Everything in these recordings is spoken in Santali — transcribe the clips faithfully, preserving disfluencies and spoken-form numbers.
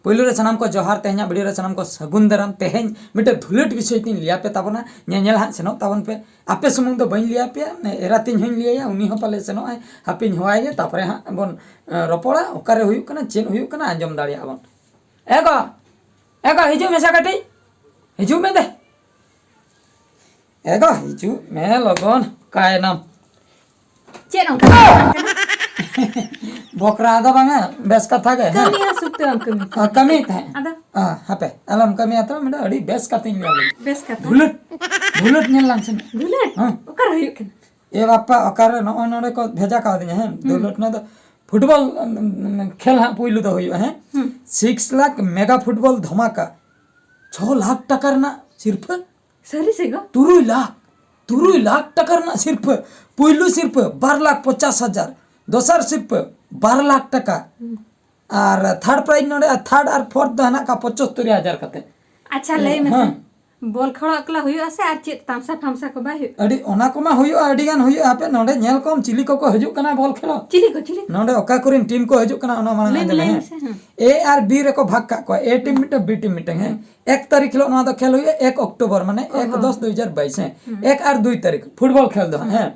ᱯᱳᱭᱞᱳ ᱨᱮ ᱥᱟᱱᱟᱢ ᱠᱚ ᱡᱚᱦᱟᱨ, ᱛᱮᱦᱮᱧᱟᱜ ᱵᱷᱤᱰᱤᱭᱳ ᱨᱮ ᱥᱟᱱᱟᱢ ᱠᱚ ᱥᱟᱹᱜᱩᱱ ᱫᱟᱨᱟᱢ᱾ ᱛᱮᱦᱮᱧ ᱢᱤᱫᱴᱮᱱ ᱫᱷᱩᱞᱟᱹᱴ ᱵᱤᱥᱚᱭ ᱛᱤᱧ ᱞᱟᱹᱭᱟᱯᱮ ᱛᱟᱵᱚᱱᱟ, ᱧᱮᱧᱮᱞ ᱦᱟᱸᱜ ᱥᱮᱱᱚᱜ ᱛᱟᱵᱚᱱ ᱯᱮ᱾ ᱟᱯᱮ ᱥᱩᱢᱩᱝ ᱫᱚ ᱵᱟᱹᱧ ᱞᱟᱹᱭᱟᱯᱮᱭᱟ, ᱮᱨᱟ ᱛᱤᱧ ᱦᱚᱸᱧ ᱞᱟᱹᱭᱟᱭᱟ, ᱩᱱᱤ ᱦᱚᱸ ᱯᱟᱞᱮ ᱥᱮᱱᱚᱜ ᱟᱭ᱾ ᱦᱟᱯᱮᱧ ᱦᱚᱦᱚᱣᱟᱭ ᱜᱮ, ᱛᱟᱯᱚᱨᱮ ᱦᱟᱸᱜ ᱵᱚᱱ ᱮ, ᱨᱚᱯᱚᱲᱟ, ᱚᱠᱟᱨᱮ ᱦᱩᱭᱩᱜ ᱠᱟᱱᱟ, ᱪᱮᱫ ᱦᱩᱭᱩᱜ ᱠᱟᱱᱟ, ᱟᱸᱡᱚᱢ ᱫᱟᱲᱮᱭᱟᱜᱼᱟ ᱵᱚᱱ᱾ ᱮ ᱜᱚ, ᱮ ᱜᱚ, ᱦᱤᱡᱩᱜ ᱢᱮᱥᱮ ᱠᱟᱹᱴᱤᱡ, ᱦᱤᱡᱩᱜ ᱢᱮ ᱫᱮ᱾ ᱮ ᱜᱚ, ᱦᱤᱡᱩᱜ ᱢᱮ ᱞᱚᱜᱚᱱ, ᱚᱠᱟᱭᱮᱱᱟᱢ? ᱪᱮᱫ ᱚᱱᱠᱟ ᱵᱚᱠᱨᱟ ᱫᱚ ᱵᱟᱝᱟ, ᱵᱮᱥ ᱠᱟᱛᱷᱟ ᱜᱮ, ᱦᱮᱸ᱾ ᱠᱟᱹᱢᱤ ᱦᱚᱸ ᱥᱩᱠ ᱛᱮ ᱵᱟᱢ ᱠᱟᱹᱢᱤ ᱠᱟᱱᱟ᱾ ᱚ, ᱠᱟᱹᱢᱤᱭᱮᱫ ᱛᱟᱦᱮᱸᱫ᱾ ᱟᱫᱚ? ᱚ, ᱦᱟᱯᱮ, ᱟᱞᱚᱢ ᱠᱟᱹᱢᱤᱭᱟ ᱛᱚ, ᱢᱤᱫᱴᱟᱝ ᱟᱹᱰᱤ ᱵᱮᱥ ᱠᱟᱛᱷᱟᱧ ᱞᱟᱹᱭ ᱞᱮᱜᱮ᱾ ᱵᱮᱥ ᱠᱟᱛᱷᱟ? ᱫᱷᱩᱞᱟᱹᱴ, ᱫᱷᱩᱞᱟᱹᱴ ᱧᱮᱞ ᱞᱟᱝ ᱥᱮ᱾ ᱫᱷᱩᱞᱟᱹᱴ? ᱦᱮᱸ᱾ ᱚᱠᱟᱨᱮ ᱦᱩᱭᱩᱜ ᱠᱟᱱᱟ? ᱮ ᱵᱟᱯᱟ, ᱚᱠᱟᱨᱮ ᱱᱚᱜᱼᱚᱭ ᱱᱚᱰᱮ ᱠᱚ ᱵᱷᱮᱡᱟ ᱠᱟᱣᱫᱤᱧᱟ, ᱦᱮᱸ᱾ ᱦᱩᱸ᱾ ᱫᱷᱩᱞᱟᱹᱴ ᱱᱚᱣᱟ ᱫᱚ ᱯᱷᱩᱴᱵᱚᱞ, ᱩᱢ, ᱩᱢ, ᱠᱷᱮᱞ ᱦᱟᱸᱜ ᱯᱩᱭᱞᱩ ᱫᱚ ᱦᱩᱭᱩᱜᱼᱟ, ᱦᱮᱸ᱾ ᱦᱩᱸ᱾ ᱥᱤᱠᱥ ᱞᱟᱠᱷ ᱢᱮᱜᱟ ᱯᱷᱩᱴᱵᱚᱞ ᱫᱷᱟᱢᱟᱠᱟ, ᱪᱷᱚ ᱞᱟᱠᱷ ᱴᱟᱠᱟ ᱨᱮᱱᱟᱜ ᱥᱤᱨᱯᱷᱟᱹ᱾ ᱥᱟᱹᱨᱤ ᱥᱮ ᱜᱚ? ᱛᱩᱨᱩᱭ ᱞᱟᱠᱷ, ᱛᱩᱨᱩᱭ ᱞᱟᱠᱷ ᱴᱟᱠᱟ ᱨᱮᱱᱟᱜ ᱥᱤᱨᱯᱷᱟᱹ᱾ ᱯᱩᱭᱞᱩ ᱥᱤᱨᱯᱷᱟᱹ ᱵᱟᱨ ᱞᱟᱠᱷ ᱯᱚᱪᱟᱥ ᱦᱟᱡᱟᱨ, ᱫᱚᱥᱟᱨ ᱥᱤᱨᱯᱷᱟᱹ ᱵᱟᱨ ᱞᱟᱠᱷ ᱴᱟᱠᱟ᱾ ᱦᱩᱸ᱾ ᱟᱨ ᱛᱷᱟᱨᱰ ᱯᱨᱟᱭᱤᱡᱽ ᱱᱚᱰᱮ, ᱟᱨ ᱛᱷᱟᱨᱰ ᱟᱨ ᱯᱷᱳᱨᱛᱷ ᱫᱚ ᱦᱮᱱᱟᱜ ᱠᱟᱜ ᱯᱚᱸᱪᱟᱛᱛᱳᱨ ᱦᱟᱡᱟᱨ ᱠᱟᱛᱮ᱾ ᱟᱪᱪᱷᱟ, ᱞᱟᱹᱭ ᱢᱮᱥᱮ᱾ ᱦᱮᱸ᱾ ᱵᱚᱞ ᱠᱷᱮᱞ ᱮᱠᱞᱟ ᱦᱩᱭᱩᱜᱼᱟ ᱥᱮ ᱟᱨ ᱪᱮᱫ ᱛᱟᱢᱥᱟ ᱯᱷᱟᱢᱥᱟ ᱠᱚ ᱵᱟᱭ ᱦᱩᱭᱩᱜᱼᱟ? ᱟᱹᱰᱤ, ᱚᱱᱟ ᱠᱚᱢᱟ ᱦᱩᱭᱩᱜᱼᱟ, ᱟᱹᱰᱤ ᱜᱟᱱ ᱦᱩᱭᱩᱜᱼᱟ᱾ ᱟᱯᱮ ᱱᱚᱰᱮ ᱧᱮᱞ ᱠᱚᱢ, ᱪᱤᱞᱤ ᱠᱚᱠᱚ ᱦᱤᱡᱩᱜ ᱠᱟᱱᱟ ᱵᱚᱞ ᱠᱷᱮᱞᱳ᱾ ᱪᱤᱞᱤ ᱠᱚ, ᱪᱤᱞᱤ ᱠᱚ? ᱱᱚᱰᱮ ᱚᱠᱟ ᱠᱚᱨᱮᱱ ᱴᱤᱢ ᱠᱚ ᱦᱤᱡᱩᱜ ᱠᱟᱱᱟ, ᱚᱱᱟ ᱢᱟᱲᱟᱝ ᱞᱟᱹᱭ ᱢᱮ, ᱟᱸᱡᱚᱢ ᱞᱟᱹᱭ ᱢᱮ, ᱦᱮᱸ᱾ ᱢᱮᱥᱮ, ᱦᱮᱸ᱾ ᱮ ᱟᱨ ᱵᱤ ᱨᱮᱠᱚ ᱵᱷᱟᱜᱽ ᱠᱟᱜ ᱠᱚᱣᱟ, ᱮ ᱴᱤᱢ ᱢᱤᱫᱴᱟᱝ, ᱵᱤ ᱴᱤᱢ ᱢᱤᱫᱴᱟᱝ, ᱦᱮᱸ᱾ ᱮᱠ ᱛᱟᱹᱨᱤᱠᱷ ᱦᱤᱞᱳᱜ ᱱᱚᱣᱟ ᱫᱚ ᱠᱷᱮᱞ ᱦᱩᱭᱩᱜᱼᱟ, ᱮᱠ ᱚᱠᱴᱳᱵᱚᱨ, ᱢᱟᱱᱮ ᱚ ᱮᱠ ᱦᱚᱸ᱾ ᱫᱚᱥ ᱫᱩ ᱦᱟᱡᱟᱨ ᱵᱟᱭᱤᱥ, ᱦᱮᱸ᱾ ᱦᱩᱸ᱾ ᱮᱠ ᱟᱨ ᱫᱩᱭ ᱛᱟᱹᱨᱤᱠᱷ ᱯᱷᱩᱴᱵᱚᱞ ᱠᱷᱮᱞ ᱫᱚ ᱦᱟᱸᱜ, ᱦᱩᱸ᱾ ᱦᱮᱸ᱾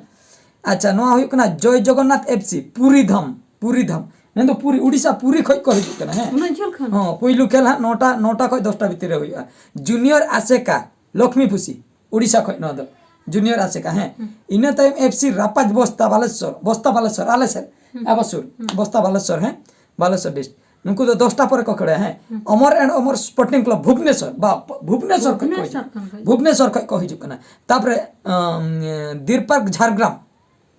ᱟᱪᱪᱷᱟ, ᱱᱚᱣᱟ ᱦᱩᱭᱩᱜ ᱠᱟᱱᱟ ᱡᱚᱭ ᱡᱚᱜᱚᱱᱱᱟᱛᱷ ᱮᱯᱷ ᱥᱤ, ᱯᱩᱨᱤ ᱫᱷᱟᱢ, ᱯᱩᱨᱤ ᱫᱷᱟᱢ᱾ ᱢᱮᱱᱫᱚ ᱯᱩᱨᱤ, ᱩᱰᱤᱥᱟ ᱯᱩᱨᱤ ᱠᱷᱚᱡ ᱠᱚ ᱦᱤᱡᱩᱜ ᱠᱟᱱᱟ, ᱦᱮᱸ᱾ ᱩᱱᱟᱹᱜ ᱡᱷᱟᱹᱞ ᱠᱷᱚᱱ? ᱦᱚᱸ, ᱯᱩᱭᱞᱩ ᱠᱷᱮᱞ ᱦᱟᱸᱜ ᱱᱚᱴᱟ, ᱱᱚᱴᱟ ᱠᱷᱚᱡ ᱫᱚᱥᱴᱟ ᱵᱷᱤᱛᱤᱨ ᱨᱮ ᱦᱩᱭᱩᱜᱼᱟ᱾ ᱡᱩᱱᱤᱭᱚᱨ ᱟᱥᱮᱠᱟ, ᱞᱚᱠᱷᱢᱤ ᱯᱩᱥᱤ, ᱩᱰᱤᱥᱟ ᱠᱷᱚᱡ ᱱᱚᱣᱟ ᱫᱚ᱾ ᱡᱩᱱᱤᱭᱚᱨ ᱟᱥᱮᱠᱟ, ᱦᱮᱸ᱾ ᱦᱩᱸ᱾ ᱤᱱᱟᱹ ᱛᱟᱭᱚᱢ ᱮᱯᱷ ᱥᱤ ᱨᱟᱯᱟᱡᱽ ᱵᱚᱥᱛᱟ ᱵᱟᱞᱮᱥᱚᱨ, ᱵᱚᱥᱛᱟ ᱵᱟᱞᱮᱥᱚᱨ, ᱟᱞᱮ ᱥᱮᱫ, ᱦᱩᱸ᱾ ᱟᱵᱚ ᱥᱩᱨ, ᱦᱩᱸ᱾ ᱵᱚᱥᱛᱟ ᱵᱟᱞᱮᱥᱚᱨ, ᱦᱮᱸ, ᱵᱟᱞᱮᱥᱚᱨ ᱰᱤᱥᱴ᱾ ᱱᱩᱠᱩ ᱫᱚ ᱫᱚᱥᱴᱟ ᱯᱚᱨᱮ ᱠᱚ ᱠᱷᱮᱞᱟ, ᱦᱮᱸ᱾ ᱦᱩᱸ᱾ ᱚᱢᱚᱨ and Amar sporting club Bhubaneswar, ᱵᱟ, ᱵᱷᱩᱵᱽᱱᱮᱥᱚᱨ ᱠᱷᱚᱡ ᱠᱚ ᱵᱷᱩᱵᱽᱱᱮᱥᱚᱨ ᱦᱤᱡᱩᱜ-, ᱠᱷᱚᱱ ᱠᱚ ᱦᱤᱡᱩᱜ᱾ ᱵᱷᱩᱵᱽᱱᱮᱥᱚᱨ ᱠᱷᱚᱡ ᱠᱚ ᱦᱤᱡᱩᱜ ᱠᱟᱱᱟ᱾ ᱛᱟᱯᱚᱨᱮ, ᱟᱢ, ᱫᱤᱨᱯᱟᱨᱠ ᱡᱷᱟᱲᱜᱨᱟᱢ,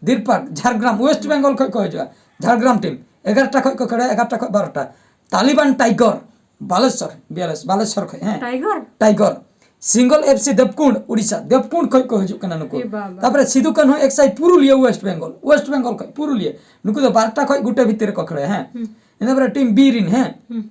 ᱫᱤᱨᱯᱟᱴ, ᱡᱷᱟᱲᱜᱨᱟᱢ, ᱳᱭᱮᱥᱴ ᱵᱮᱝᱜᱚᱞ ᱠᱷᱚᱡ ᱠᱚ ᱦᱤᱡᱩᱜᱼᱟ᱾ ᱡᱷᱟᱲᱜᱨᱟᱢ ᱴᱤᱢ ᱮᱜᱟᱨᱚᱴᱟ ᱠᱷᱚᱡ ᱠᱚ ᱠᱷᱮᱞᱟ, ᱮᱜᱟᱨᱚᱴᱟ ᱠᱷᱚᱡ ᱵᱟᱨᱚᱴᱟ᱾ Taliban tiger, Balasore, B R S, Balasore ᱠᱷᱚᱡ, ᱦᱮᱸ᱾ ᱴᱟᱭᱜᱚᱨ? ᱴᱟᱭᱜᱚᱨ᱾ ᱥᱤᱝᱜᱚᱞ ᱮᱯᱷ ᱥᱤ ᱫᱮᱵᱽᱠᱩᱸᱰ, ᱩᱲᱤᱥᱥᱟ, ᱫᱮᱵᱽᱠᱩᱸᱰ ᱠᱷᱚᱡ ᱠᱚ ᱦᱤᱡᱩᱜ ᱠᱟᱱᱟ ᱱᱩᱠᱩ᱾ ᱮ ᱵᱟᱵᱟ᱾ ᱛᱟᱯᱚᱨᱮ ᱥᱤᱫᱩ ᱠᱟᱹᱱᱦᱩ ᱮᱠᱥᱟᱭ ᱯᱩᱨᱩᱞᱤᱭᱟᱹ, ᱳᱭᱮᱥᱴ ᱵᱮᱝᱜᱚᱞ, ᱳᱭᱮᱥᱴ ᱵᱮᱝᱜᱚᱞ ᱠᱷᱚᱡ ᱯᱩᱨᱩᱞᱤᱭᱟᱹ᱾ ᱱᱩᱠᱩ ᱫᱚ ᱵᱟᱨᱚᱴᱟ ᱠᱷᱚᱡ ᱜᱩᱴᱟᱹ ᱵᱷᱤᱛᱤᱨ ᱨᱮᱠᱚ ᱠᱷᱮᱞᱟ, ᱦᱮᱸ᱾ ᱦᱩᱸ᱾ ᱤᱱᱟᱹ ᱯᱚᱨᱮ ᱴᱤᱢ ᱵᱤ ᱨᱤᱱ, ᱦᱮᱸ᱾ ᱦᱩᱸ᱾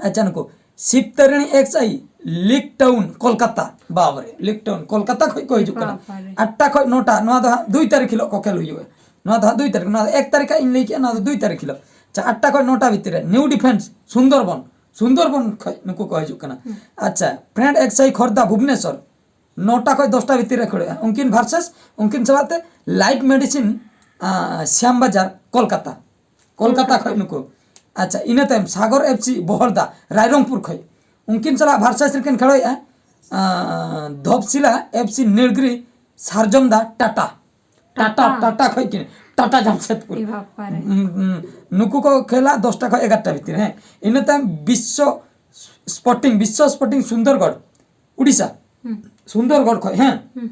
ᱟᱪᱪᱷᱟ, ᱱᱩᱠᱩ ᱥᱤᱵᱛᱟᱨᱤᱬᱤ ᱮᱠᱥ ᱟᱭ, ᱞᱤᱜᱽ ᱴᱟᱣᱩᱱ, ᱠᱳᱞᱠᱟᱛᱟ᱾ ᱵᱟᱵᱨᱮ, ᱞᱤᱜᱽ ᱴᱟᱣᱩᱱ, ᱠᱳᱞᱠᱟᱛᱟ ᱠᱷᱚᱡ ᱠᱚ ᱦᱤᱡᱩᱜ ᱠᱟᱱᱟ᱾ ᱵᱟᱵᱟᱨᱮ᱾ ᱟᱴᱴᱟ ᱠᱷᱚᱡ ᱱᱚᱴᱟ, ᱱᱚᱣᱟ ᱫᱚ ᱦᱟᱸᱜ ᱫᱩᱭ ᱛᱟᱹᱨᱤᱠᱷ ᱦᱤᱞᱳᱜ ᱠᱚ ᱠᱷᱮᱞ ᱦᱩᱭᱩᱜᱼᱟ᱾ ᱱᱚᱣᱟ ᱫᱚ ᱦᱟᱸᱜ ᱫᱩᱭ ᱛᱟᱹᱨᱤᱠᱷ, ᱱᱚᱣᱟ ᱫᱚ ᱮᱠ ᱛᱟᱹᱨᱤᱠᱷ ᱦᱟᱸᱜ ᱤᱧ ᱞᱟᱹᱭ ᱠᱮᱜᱼᱟ, ᱱᱚᱣᱟ ᱫᱚ ᱫᱩᱭ ᱛᱟᱹᱨᱤᱠᱷ ᱦᱤᱞᱳᱜ᱾ ᱟᱪᱪᱷᱟ, ᱟᱴᱴᱟ ᱠᱷᱚᱡ ᱱᱚᱴᱟ ᱵᱷᱤᱛᱤᱨ ᱨᱮ ᱱᱤᱭᱩ ᱰᱤᱯᱷᱮᱱᱥ, ᱥᱩᱱᱫᱚᱨᱵᱚᱱ, ᱥᱩᱱᱫᱚᱨᱵᱚᱱ ᱠᱷᱚᱡ ᱱᱩᱠᱩ ᱠᱚ ᱦᱤᱡᱩᱜ ᱠᱟᱱᱟ᱾ ᱟᱪᱪᱷᱟ, ᱯᱷᱨᱮᱱᱰ ᱮᱠᱥᱟᱭ ᱠᱷᱚᱨᱫᱟ ᱵᱷᱩᱵᱽᱱᱮᱥᱚᱨ, ᱱᱚᱴᱟ ᱠᱷᱚᱡ ᱫᱚᱥᱴᱟ ᱵᱷᱤᱛᱤᱨ ᱨᱮ ᱠᱷᱮᱞᱚᱜᱼᱟ᱾ ᱩᱱᱠᱤᱱ ᱵᱷᱟᱨᱥᱮᱥ ᱩᱱᱠᱤᱱ ᱥᱟᱞᱟᱜ ᱛᱮ ᱞᱟᱭᱤᱴ ᱢᱮᱰᱤᱥᱤᱱ, ᱟᱸ, ᱥᱭᱟᱢ ᱵᱟᱡᱟᱨ, ᱠᱳᱞᱠᱟᱛᱟ᱾ ᱠᱳᱞᱠᱟᱛᱟ ᱠᱷᱚᱡ ᱱᱩᱠᱩ᱾ ᱟᱪᱪᱷᱟ, ᱤᱱᱟᱹ ᱛᱟᱭᱚᱢ ᱥᱟᱜᱚᱨ ᱮᱯᱷ ᱥᱤ ᱵᱚᱦᱚᱲᱫᱟ, ᱨᱟᱭᱨᱚᱝᱯᱩᱨ ᱠᱷᱚᱡ᱾ ᱩᱱᱠᱤᱱ ᱥᱟᱞᱟᱜ ᱵᱷᱟᱨᱥᱮᱥ ᱨᱮᱠᱤᱱ ᱠᱷᱮᱞᱚᱜᱼᱟ, ᱟᱸ, ᱫᱷᱚᱵᱥᱤᱞᱟ ᱮᱯᱷ ᱥᱤ ᱱᱤᱲᱜᱨᱤ, ᱥᱟᱨᱡᱚᱢ ᱫᱟ, ᱴᱟᱴᱟ᱾ ᱴᱟᱴᱟ, ᱴᱟᱴᱟ᱾ ᱴᱟᱴᱟ ᱠᱷᱚᱡ ᱠᱤᱱ, ᱴᱟᱴᱟ ᱡᱟᱢᱥᱮᱫᱽᱯᱩᱨ᱾ ᱮ ᱵᱟᱯᱟᱨᱮ᱾ ᱩᱸ, ᱩᱸ, ᱱᱩᱠᱩ ᱠᱚ ᱠᱷᱮᱞᱟ ᱫᱚᱥᱴᱟ ᱠᱷᱚᱡ ᱮᱜᱟᱨᱚᱴᱟ ᱵᱷᱤᱛᱤᱨ, ᱦᱮᱸ᱾ ᱤᱱᱟᱹ ᱛᱟᱭᱚᱢ ᱵᱤᱥᱥᱚ ᱥᱯᱳᱨᱴᱤᱝ, ᱵᱤᱥᱥᱚ ᱥᱯᱳᱨᱴᱤᱝ ᱥᱩᱱᱫᱚᱨᱜᱚᱲ, ᱩᱰᱤᱥᱟ᱾ ᱦᱩᱸ᱾ ᱥᱩᱱᱫᱚᱨᱜᱚᱲ ᱠᱷᱚᱡ, ᱦᱮᱸ᱾ ᱦᱩᱸ᱾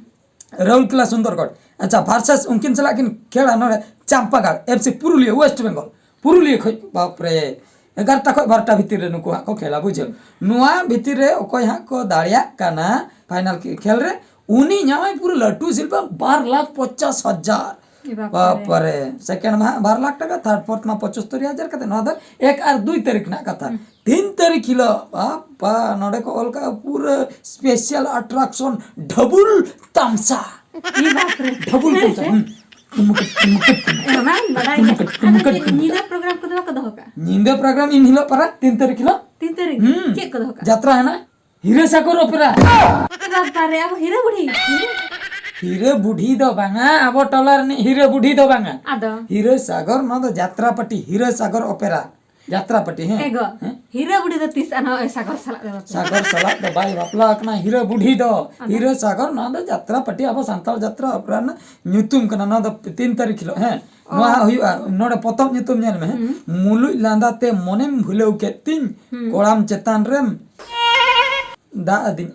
ᱨᱟᱩᱨᱠᱮᱞᱟ ᱥᱩᱱᱫᱚᱨᱜᱚᱲ᱾ ᱟᱪᱪᱷᱟ, ᱵᱷᱟᱨᱥᱮᱥ ᱩᱱᱠᱤᱱ ᱥᱟᱞᱟᱜ ᱠᱤᱱ ᱠᱷᱮᱞᱟ ᱱᱚᱰᱮ ᱪᱟᱢᱯᱟᱜᱟᱲ ᱮᱯᱷ ᱥᱤ ᱯᱩᱨᱩᱞᱤᱭᱟᱹ, ᱳᱭᱮᱥᱴ ᱵᱮᱝᱜᱚᱞ᱾ ᱯᱩᱨᱩᱞᱤᱭᱟᱹ ᱠᱷᱚᱡ, ᱵᱟᱯᱨᱮ, ᱮᱜᱟᱨᱚᱴᱟ ᱠᱷᱚᱡ ᱵᱟᱨᱚᱴᱟ ᱵᱷᱤᱛᱤᱨ ᱨᱮ ᱱᱩᱠᱩ ᱦᱟᱸᱜ ᱠᱚ ᱠᱷᱮᱞᱟ, ᱵᱩᱡᱷᱟᱹᱣ᱾ ᱱᱚᱣᱟ ᱵᱷᱤᱛᱤᱨ ᱨᱮ ᱚᱠᱚᱭ ᱦᱟᱸᱜ ᱠᱚ ᱫᱟᱲᱮᱭᱟᱜ ᱠᱟᱱᱟ ᱯᱷᱟᱭᱱᱟᱞ ᱠᱷᱮ-, ᱠᱷᱮᱞ ᱨᱮ, ᱩᱱᱤ ᱧᱟᱢᱟᱭ ᱯᱩᱨᱟᱹ ᱞᱟᱹᱴᱩ ᱥᱤᱨᱯᱟᱹ ᱵᱟᱨ ᱞᱟᱠᱷ ᱯᱚᱧᱪᱟᱥ ᱦᱟᱡᱟᱨ᱾ ᱮ ᱵᱟᱯᱨᱮ᱾ ᱵᱟᱯᱨᱮ, ᱥᱮᱠᱮᱱᱰ ᱢᱟ ᱦᱟᱸᱜ ᱵᱟᱨ ᱞᱟᱠᱷ ᱴᱟᱠᱟ, ᱛᱷᱟᱨᱰ ᱯᱷᱳᱨᱛᱷ ᱢᱟ ᱯᱚᱸᱪᱟᱛᱛᱳᱨ ᱦᱟᱡᱟᱨ ᱠᱟᱛᱮ᱾ ᱱᱚᱣᱟ ᱫᱚ ᱮᱠ ᱟᱨ ᱫᱩᱭ ᱛᱟᱹᱨᱤᱠᱷ ᱨᱮᱱᱟᱜ ᱠᱟᱛᱷᱟ᱾ ᱦᱩᱸ᱾ ᱛᱤᱱ ᱛᱟᱹᱨᱤᱠᱷ ᱦᱤᱞᱳᱜ, ᱵᱟᱯᱟ, ᱱᱚᱰᱮ ᱠᱚ ᱚᱞ ᱠᱟᱜᱼᱟ ᱯᱩᱨᱟᱹ ᱥᱯᱮᱥᱟᱞ ᱟᱴᱨᱟᱠᱥᱚᱱ ᱰᱷᱟᱵᱩᱞ ᱛᱟᱢᱥᱟ᱾ ᱮ ᱵᱟᱯᱨᱮ᱾ ᱰᱷᱟᱵᱩᱞ ᱥᱟᱹᱨᱤ ᱛᱟᱢᱥᱟ, ᱥᱮ? ᱦᱩᱸ᱾ ᱴᱩᱢᱩᱠ, ᱴᱩᱢᱩᱠ, ᱴᱩᱢᱩᱠ᱾ ᱮ, ᱚᱱᱟ ᱦᱚᱸᱧ ᱵᱟᱰᱟᱭ ᱜᱮᱭᱟ᱾ ᱴᱩᱢᱩᱠ, ᱟᱫᱚ ᱴᱩᱢᱩᱠ, ᱪᱮᱫ ᱴᱩᱢᱩᱠ᱾ ᱧᱤᱫᱟᱹ ᱯᱨᱳᱜᱨᱟᱢ ᱠᱚᱫᱚ ᱵᱟᱠᱚ ᱫᱚᱦᱚ ᱠᱟᱜᱼᱟ? ᱧᱤᱫᱟᱹ ᱯᱨᱳᱜᱨᱟᱢ ᱤᱱ ᱦᱤᱞᱳᱜ ᱯᱟᱨᱟ, ᱛᱤᱱ ᱛᱟᱹᱨᱤᱠᱷ ᱦᱤᱞᱳᱜ᱾ ᱛᱤᱱ ᱛᱟᱹᱨᱤᱠᱷ? ᱦᱩᱸ᱾ ᱪᱮᱫ ᱠᱚ ᱫᱚᱦᱚ ᱠᱟᱜᱼᱟ? ᱡᱟᱛᱨᱟ ᱦᱮᱱᱟᱜ, ᱦᱤᱨᱟᱹ ᱥᱟᱜᱚᱨ ᱚᱯᱮᱨᱟ᱾ ᱮ ᱵᱟᱯᱨᱮ, ᱟᱵᱚ ᱦᱤᱨᱟᱹ ᱵᱩᱰᱷᱤ? ᱦᱤᱨᱟᱹ ᱵᱩᱰᱷᱤ ᱫᱚ ᱵᱟᱝᱟ, ᱟᱵᱚ ᱴᱚᱞᱟ ᱨᱤᱱᱤᱡ ᱦᱤᱨᱟᱹ ᱵᱩᱰᱷᱤ ᱫᱚ ᱵᱟᱝᱟ᱾ ᱟᱫᱚ? ᱦᱤᱨᱟᱹ ᱥᱟᱜᱚᱨ, ᱱᱚᱣᱟ ᱫᱚ ᱡᱟᱛᱨᱟ ᱯᱟᱴᱤ, ᱦᱤᱨᱟᱹ ᱥᱟᱜᱚᱨ ᱚᱯᱮᱨᱟ᱾ ᱡᱟᱛᱨᱟ ᱯᱟᱴᱤ, ᱦᱮᱸ᱾ ᱮ ᱜᱚ, ᱦᱮᱸ? ᱦᱤᱨᱟᱹ ᱵᱩᱰᱷᱤ ᱫᱚ ᱛᱤᱥ ᱟᱱ ᱱᱚᱜᱼᱚᱭ ᱥᱟᱜᱚᱨ ᱥᱟᱞᱟᱜ ᱫᱚ ᱵᱟᱯᱞᱟ? ᱥᱟᱜᱚᱨ ᱥᱟᱞᱟᱜ ᱫᱚ ᱵᱟᱭ ᱵᱟᱯᱞᱟ ᱟᱠᱟᱱᱟ, ᱦᱤᱨᱟᱹ ᱵᱩᱰᱷᱤ ᱫᱚ᱾ ᱟᱫᱚ? ᱦᱤᱨᱟᱹ ᱥᱟᱜᱚᱨ, ᱱᱚᱣᱟ ᱫᱚ ᱡᱟᱛᱨᱟ ᱯᱟᱴᱤ, ᱟᱵᱚ ᱥᱟᱱᱛᱟᱲ ᱡᱟᱛᱨᱟ ᱚᱯᱮᱨᱟ ᱨᱮᱱᱟᱜ ᱧᱩᱛᱩᱢ ᱠᱟᱱᱟ᱾ ᱱᱚᱣᱟ ᱫᱚ ᱛᱤᱱ ᱛᱟᱹᱨᱤᱠᱷ ᱦᱤᱞᱳᱜ, ᱦᱮᱸ᱾ ᱚ᱾ ᱱᱚᱣᱟ ᱦᱟᱸᱜ ᱦᱩᱭᱩᱜᱼᱟ, ᱱᱚᱰᱮ ᱯᱚᱛᱚᱵ ᱧᱩᱛᱩᱢ ᱧᱮᱞ ᱢᱮ, ᱦᱮᱸ᱾ ᱦᱩᱸ᱾ ᱢᱩᱞᱩᱡ ᱞᱟᱸᱫᱟ ᱛᱮ ᱢᱚᱱᱮᱢ ᱵᱷᱩᱞᱟᱹᱣ ᱠᱮᱫ ᱛᱤᱧ, ᱦᱩᱸ᱾ ᱠᱚᱲᱟᱢ ᱪᱮᱛᱟᱱ ᱨᱮᱢ ᱫᱟᱜ ᱟᱹᱫᱤᱧ᱾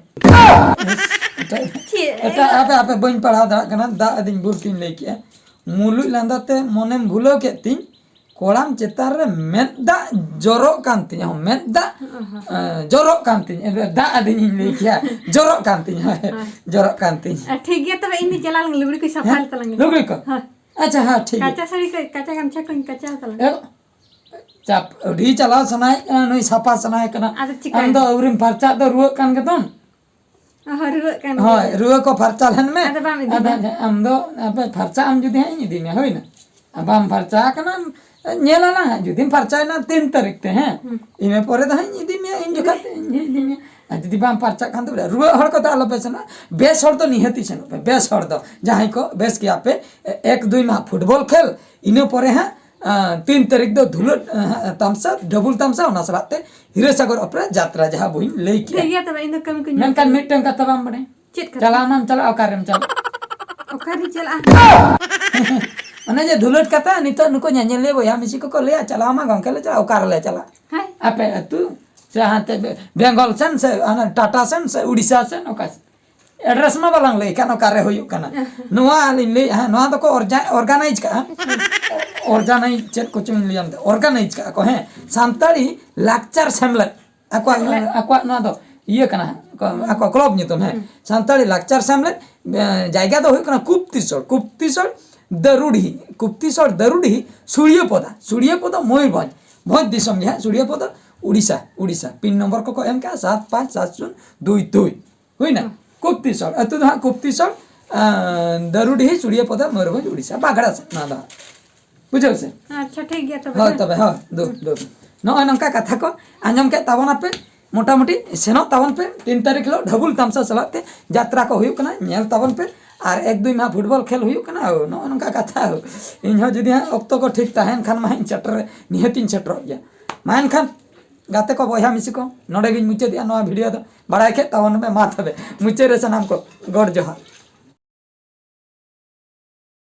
ᱮᱴᱟᱜ, ᱪᱮᱫ? ᱮᱴᱟᱜ, ᱦᱟᱯᱮ, ᱦᱟᱯᱮ, ᱵᱟᱹᱧ ᱯᱟᱲᱦᱟᱣ ᱫᱟᱲᱮᱭᱟᱜ ᱠᱟᱱᱟ, ᱫᱟᱜ ᱟᱹᱫᱤᱧ ᱵᱷᱩᱞ ᱛᱤᱧ ᱞᱟᱹᱭ ᱠᱮᱜᱼᱟ᱾ ᱢᱩᱞᱩᱡ ᱞᱟᱸᱫᱟ ᱛᱮ ᱢᱚᱱᱮᱢ ᱵᱷᱩᱞᱟᱹᱣ ᱠᱮᱫ ᱛᱤᱧ, ᱠᱚᱲᱟᱢ ᱪᱮᱛᱟᱱ ᱨᱮ ᱢᱮᱫ ᱫᱟᱜ ᱡᱚᱨᱚᱜ ᱠᱟᱱ ᱛᱤᱧ, ᱦᱚᱸ, ᱢᱮᱫ ᱫᱟᱜ, ᱚ ᱦᱚᱸ᱾ ᱮ, ᱡᱚᱨᱚᱜ ᱠᱟᱱ ᱛᱤᱧ, ᱮ, ᱫᱟᱜ ᱟᱹᱫᱤᱧ ᱤᱧ ᱞᱟᱹᱭ ᱠᱮᱭᱟ, ᱡᱚᱨᱚᱜ ᱠᱟᱱ ᱛᱤᱧ, ᱦᱳᱭ, ᱦᱳᱭ᱾ ᱡᱚᱨᱚᱜ ᱠᱟᱱ ᱛᱤᱧ᱾ ᱟ, ᱴᱷᱤᱠ ᱜᱮᱭᱟ, ᱛᱚᱵᱮ ᱤᱧ ᱫᱚ ᱪᱟᱞᱟᱣ ᱞᱮᱱ ᱞᱩᱜᱽᱲᱤ ᱠᱚ ᱥᱟᱯᱷᱟ ᱦᱮᱸ? ᱞᱮ ᱛᱟᱞᱟᱝ ᱜᱮ᱾ ᱞᱩᱜᱽᱲᱤ ᱠᱚ? ᱦᱳᱭ᱾ ᱟᱪᱪᱷᱟ, ᱦᱮᱸ, ᱴᱷᱤᱠ ᱜᱮᱭᱟ᱾ ᱠᱟᱸᱪᱟ ᱥᱟᱹᱲᱤ ᱠᱚ, ᱠᱟᱸᱪᱟ ᱜᱟᱢᱪᱷᱟ ᱠᱚᱧ ᱠᱟᱸᱪᱟᱣ ᱛᱟᱞᱟᱝ᱾ ᱮ, ᱪᱟᱯ-, ᱟᱹᱰᱤ ᱪᱟᱞᱟᱣ ᱥᱟᱱᱟᱭᱮᱫ ᱠᱟᱱᱟ, ᱱᱩᱭ ᱥᱟᱯᱷᱟ ᱥᱟᱱᱟᱭᱮ ᱠᱟᱱᱟ᱾ ᱟᱫᱚ ᱪᱤᱠᱟᱹᱭ? ᱟᱢ ᱫᱚ ᱟᱹᱣᱨᱤᱢ ᱯᱷᱟᱨᱪᱟᱜ ᱫᱚ ᱨᱩᱣᱟᱹᱜ ᱠᱟᱱ ᱜᱮᱫᱚᱢ᱾ ᱦᱳᱭ, ᱨᱩᱣᱟᱹᱜ ᱠᱟᱱ ᱦᱳᱭ, ᱜᱤᱭᱟᱹᱧ᱾ ᱨᱩᱣᱟᱹ ᱠᱚ ᱯᱷᱟᱨᱪᱟ ᱞᱮᱱ ᱢᱮ᱾ ᱟᱫᱚ ᱵᱟᱢ ᱤᱫᱤᱧᱟ? ᱟᱫᱚ ᱟᱢ ᱫᱚ, ᱟᱯᱮ ᱯᱷᱟᱨᱪᱟᱜ ᱟᱢ ᱡᱩᱫᱤ ᱦᱟᱸᱜ ᱤᱧ ᱤᱫᱤ ᱢᱮᱭᱟ, ᱦᱩᱭᱱᱟ? ᱟᱨ ᱵᱟᱢ ᱯᱷᱟᱨᱪᱟ ᱟᱠᱟᱱᱟ, ᱧᱮᱞ ᱟᱞᱟᱝ ᱦᱟᱸᱜ, ᱡᱩᱫᱤᱢ ᱯᱷᱟᱨᱪᱟᱭᱮᱱᱟ ᱛᱤᱱ ᱛᱟᱹᱨᱤᱠᱷ ᱛᱮ, ᱦᱮᱸ, ᱤᱱᱟᱹ ᱯᱚᱨᱮ ᱫᱚ ᱦᱟᱸᱜ ᱤᱧ ᱤᱫᱤ ᱢᱮᱭᱟ, ᱤᱧ ᱡᱚᱠᱷᱟᱡ ᱛᱮ ᱤᱧ ᱦᱟᱸᱜ ᱤᱫᱤ ᱢᱮᱭᱟ᱾ ᱟᱨ ᱡᱩᱫᱤ ᱵᱟᱢ ᱯᱷᱟᱨᱪᱟᱜ ᱠᱷᱟᱱ ᱫᱚ ᱵᱚᱞᱮ, ᱨᱩᱣᱟᱹᱜ ᱦᱚᱲ ᱠᱚᱫᱚ ᱟᱞᱚᱯᱮ ᱥᱮᱱᱚᱜ ᱯᱮ, ᱵᱮᱥ ᱦᱚᱲ ᱫᱚ ᱱᱤᱦᱟᱹᱛᱤ ᱥᱮᱱᱚᱜ ᱯᱮ, ᱵᱮᱥ ᱦᱚᱲ ᱫᱚ ᱡᱟᱦᱟᱸᱭ ᱠᱚ ᱵᱮᱥ ᱜᱮᱭᱟ ᱯᱮ᱾ ᱮ-, ᱮᱠ ᱫᱩᱭ ᱢᱟ ᱯᱷᱩᱴᱵᱚᱞ ᱠᱷᱮᱞ, ᱤᱱᱟᱹ ᱯᱚᱨᱮ ᱦᱟᱸᱜ, ᱟᱸ, ᱛᱤᱱ ᱛᱟᱹᱨᱤᱠᱷ ᱫᱚ ᱫᱷᱩᱞᱟᱹᱴ, ᱟᱸ, ᱛᱟᱢᱥᱟ, ᱰᱟᱵᱩᱞ ᱛᱟᱢᱥᱟ, ᱚᱱᱟ ᱥᱟᱞᱟᱜ ᱛᱮ ᱦᱤᱨᱟᱹᱥᱟᱜᱚᱨ ᱚᱯᱮᱨᱟ ᱡᱟᱛᱨᱟ, ᱡᱟᱦᱟᱸ ᱵᱟᱹᱧ ᱞᱟᱹᱭ ᱴᱷᱤᱠ ᱠᱮᱜᱼᱟ᱾ ᱜᱮᱭᱟ, ᱛᱚᱵᱮ ᱤᱧ ᱫᱚ ᱠᱟᱹᱢᱤ ᱠᱚᱧ ᱢᱮᱱᱠᱷᱟᱱ ᱧᱟᱢ ᱢᱤᱫᱴᱟᱝ ᱠᱟᱛᱷᱟ ᱵᱟᱢ ᱵᱟᱲᱟᱭᱟ? ᱪᱮᱫ ᱠᱟᱛᱷᱟ? ᱪᱟᱞᱟᱣ ᱢᱟᱢ ᱪᱟᱞᱟᱜ, ᱚᱠᱟᱨᱮᱢ ᱪᱟᱞᱟᱜ? ᱚᱠᱟᱨᱤᱧ ᱪᱟᱞᱟᱜᱼᱟ? ᱚᱱᱮ ᱡᱮ ᱫᱷᱩᱞᱟᱹᱴ ᱠᱟᱛᱷᱟ, ᱱᱤᱛᱚᱜ ᱱᱩᱠᱩ ᱧᱮᱧᱮᱞᱤᱭᱟᱹ ᱵᱚᱭᱦᱟ ᱢᱤᱥᱤ ᱠᱚᱠᱚ ᱞᱟᱹᱭᱟ, "ᱪᱟᱞᱟᱣ ᱢᱟ ᱜᱚᱝᱠᱮ ᱞᱮ ᱪᱟᱞᱟᱜᱼᱟ, ᱚᱠᱟ ᱨᱮᱞᱮ ᱪᱟᱞᱟᱜᱼᱟ?" ᱦᱮᱸ᱾ ᱟᱯᱮ ᱟᱹᱛᱩ ᱥᱮ ᱦᱟᱱᱛᱮ ᱵᱮ-, ᱵᱮᱝᱜᱚᱞ ᱥᱮᱱ ᱥᱮ ᱦᱟᱱᱟ ᱴᱟᱴᱟ ᱥᱮᱱ ᱥᱮ ᱩᱲᱤᱥᱥᱟ ᱥᱮᱱ, ᱚᱠᱟ ᱥᱮᱱ? ᱮᱰᱨᱮᱥ ᱢᱟ ᱵᱟᱞᱟᱝ ᱞᱟᱹᱭ ᱠᱟᱱ, ᱚᱠᱟᱨᱮ ᱦᱩᱭᱩᱜ ᱠᱟᱱᱟ᱾ ᱱᱚᱣᱟ ᱟᱹᱞᱤᱧ ᱞᱟᱹᱭᱮᱫᱼᱟ, ᱦᱮᱸ, ᱱᱚᱣᱟ ᱫᱚᱠᱚ ᱚᱨᱡᱟ-, ᱚᱨᱜᱟᱱᱟᱭᱤᱡᱽ ᱠᱟᱜᱼᱟ᱾ ᱚᱨᱜᱟᱱᱟᱭᱤᱡᱽ ᱪᱮᱫ ᱠᱚᱪᱚᱝ ᱤᱧ ᱞᱟᱹᱭᱟ, ᱢᱮᱱᱛᱮ ᱚᱨᱜᱟᱱᱟᱭᱤᱡᱽ ᱠᱟᱜᱼᱟ ᱠᱚ, ᱦᱮᱸ, ᱥᱟᱱᱛᱟᱲᱤ ᱞᱟᱠᱪᱟᱨ ᱥᱮᱢᱞᱮᱫ᱾ ᱟᱠᱚᱣᱟᱜ, ᱟᱠᱚᱣᱟᱜ ᱱᱚᱣᱟ ᱫᱚ ᱤᱭᱟᱹ ᱠᱟᱱᱟ, ᱟᱠᱚ, ᱟᱠᱚ ᱠᱞᱚᱵᱽ ᱧᱩᱛᱩᱢ, ᱦᱮᱸ, ᱥᱟᱱᱛᱟᱲᱤ ᱞᱟᱠᱪᱟᱨ ᱥᱮᱢᱞᱮᱫ, ᱮ, ᱡᱟᱭᱜᱟ ᱫᱚ ᱦᱩᱭᱩᱜ ᱠᱟᱱᱟ ᱠᱩᱯᱛᱤᱥᱚᱲ, ᱠᱩᱯᱛᱤᱥᱚᱲ ᱫᱟᱹᱨᱩᱰᱤᱦᱤ, ᱠᱩᱯᱛᱤᱥᱚᱲ ᱫᱟᱹᱨᱩᱰᱤᱦᱤ, ᱥᱩᱲᱤᱭᱟᱹᱯᱚᱫᱟ, ᱥᱩᱲᱤᱭᱟᱹᱯᱚᱫᱟ ᱢᱚᱭᱩᱨᱵᱷᱚᱸᱡᱽ, ᱵᱷᱚᱸᱡᱽ ᱫᱤᱥᱚᱢ ᱜᱮ ᱦᱟᱸᱜ, ᱥᱩᱲᱤᱭᱟᱹᱯᱚᱫᱟ, ᱩᱲᱤᱥᱥᱟ, ᱩᱲᱤᱥᱥᱟ᱾ ᱯᱤᱱ ᱱᱚᱢᱵᱚᱨ ᱠᱚᱠᱚ ᱮᱢ ᱠᱟᱜᱼᱟ ᱥᱟᱛ ᱯᱟᱸᱪ ᱥᱟᱛ ᱥᱩᱱ ᱫᱩᱭ ᱫᱩᱭ᱾ ᱦᱩᱭᱱᱟ? ᱦᱩᱸ᱾ ᱠᱩᱯᱛᱤᱥᱚᱲ, ᱟᱹᱛᱩ ᱫᱚ ᱦᱟᱸᱜ ᱠᱩᱯᱛᱤᱥᱚᱲ, ᱟᱸ, ᱫᱟᱹᱨᱩᱰᱤᱦᱤ, ᱥᱩᱲᱤᱭᱟᱹᱯᱚᱫᱟ, ᱢᱚᱭᱩᱨᱵᱷᱚᱸᱡᱽ, ᱩᱲᱤᱥᱥᱟ, ᱵᱟᱜᱽᱲᱟ ᱥᱮᱫ ᱱᱚᱣᱟ ᱫᱚ ᱦᱟᱸᱜ᱾ ᱵᱩᱡᱷᱟᱹᱣ ᱥᱮ? ᱟᱪᱪᱷᱟ, ᱴᱷᱤᱠ ᱜᱮᱭᱟ ᱛᱚᱵᱮ, ᱦᱳᱭ ᱦᱮᱸ᱾ ᱛᱚᱵᱮ, ᱦᱳᱭ, ᱫᱩ, ᱫᱩ᱾ ᱱᱚᱜᱼᱚᱭ ᱱᱚᱝᱠᱟ ᱠᱟᱛᱷᱟ ᱠᱚ ᱟᱸᱡᱚᱢ ᱠᱮᱫ ᱛᱟᱵᱚᱱᱟᱯᱮ, ᱢᱚᱴᱟᱢᱩᱴᱤ ᱥᱮᱱᱚᱜ ᱛᱟᱵᱚᱱ ᱯᱮ, ᱛᱤᱱ ᱛᱟᱹᱨᱤᱠᱷ ᱦᱤᱞᱳᱜ ᱰᱷᱟᱵᱩᱞ ᱛᱟᱢᱥᱟ ᱥᱟᱞᱟᱜ ᱛᱮ ᱡᱟᱛᱨᱟ ᱠᱚ ᱦᱩᱭᱩᱜ ᱠᱟᱱᱟ, ᱧᱮᱞ ᱛᱟᱵᱚᱱ ᱯᱮ᱾ ᱟᱨ ᱮᱠ ᱫᱩᱭ ᱢᱟᱦᱟ ᱯᱷᱩᱴᱵᱚᱞ ᱠᱷᱮᱞ ᱦᱩᱭᱩᱜ ᱠᱟᱱᱟ, ᱳ, ᱱᱚᱜᱼᱚ ᱱᱚᱝᱠᱟ ᱠᱟᱛᱷᱟ᱾ ᱳ, ᱤᱧ ᱦᱚᱸ ᱡᱩᱫᱤ ᱦᱟᱸᱜ ᱚᱠᱛᱚ ᱠᱚ ᱴᱷᱤᱠ ᱛᱟᱦᱮᱱ ᱠᱷᱟᱱ ᱢᱟ ᱦᱟᱸᱜ ᱤᱧ ᱥᱮᱴᱮᱨ, ᱱᱤᱦᱟᱹᱛᱤᱧ ᱥᱮᱴᱮᱨᱚᱜ ᱜᱮᱭᱟ᱾ ᱢᱟ ᱮᱱᱠᱷᱟᱱ ᱜᱟᱛᱮ ᱠᱚ, ᱵᱚᱭᱦᱟ ᱢᱤᱥᱤ ᱠᱚ, ᱱᱚᱰᱮ ᱜᱤᱧ ᱢᱩᱪᱟᱹᱫᱮᱜᱼᱟ ᱱᱚᱣᱟ ᱵᱷᱤᱰᱤᱭᱳ ᱫᱚ᱾ ᱵᱟᱲᱟᱭ ᱠᱮᱫ ᱛᱟᱵᱚᱱ ᱯᱮ, ᱢᱟ ᱛᱚᱵᱮ ᱢᱩᱪᱟᱹᱫ ᱨᱮ ᱥᱟᱱᱟᱢ ᱠᱚ ᱜᱚᱰ ᱡᱚᱦᱟᱨ᱾